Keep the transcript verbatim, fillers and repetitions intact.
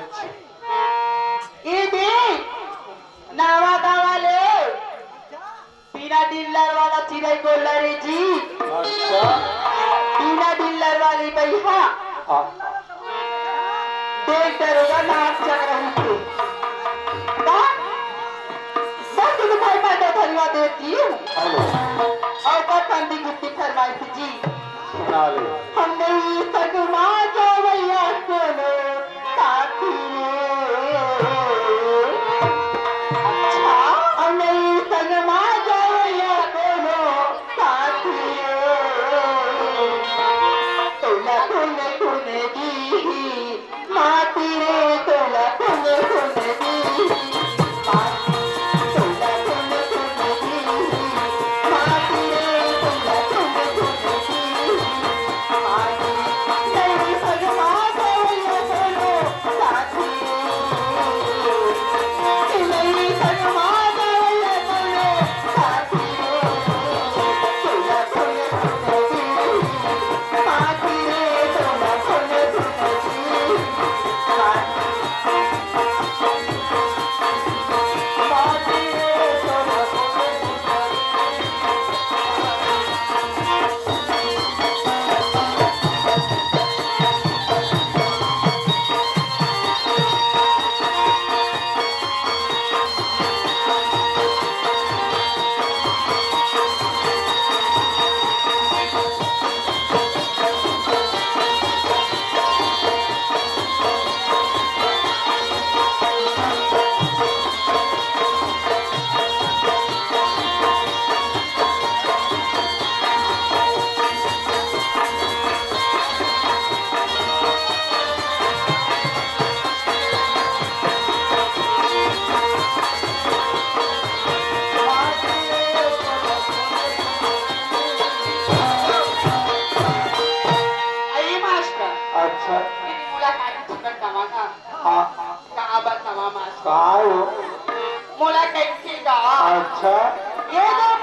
ए दे, नवा गाँव वाले, बिना डीलर वाला चिरई गोल्लर ए जी। अच्छा। बिना डीलर वाली बइहा। हाँ। देख दरोगा नाक चक रही थी। का? बस तू भाई मैं तो धन्यवाद देती हूँ। हेलो। और का पंडित जी की फरमाइश जी। सुना ले। हमने ये सगमा जावैया कोनो साथी रे। अच्छा। हमने ये सगमा जावैया कोनो साथी रे। तोला कोने कोने दी माटी रे तोला कोने कोने दी। अरे मास्टर, अच्छा। ये मुलाकात की खबर कमा था। हाँ। कहाँ बतावा मास्टर? काय हो? मोला कइसे गा? अच्छा। ये जो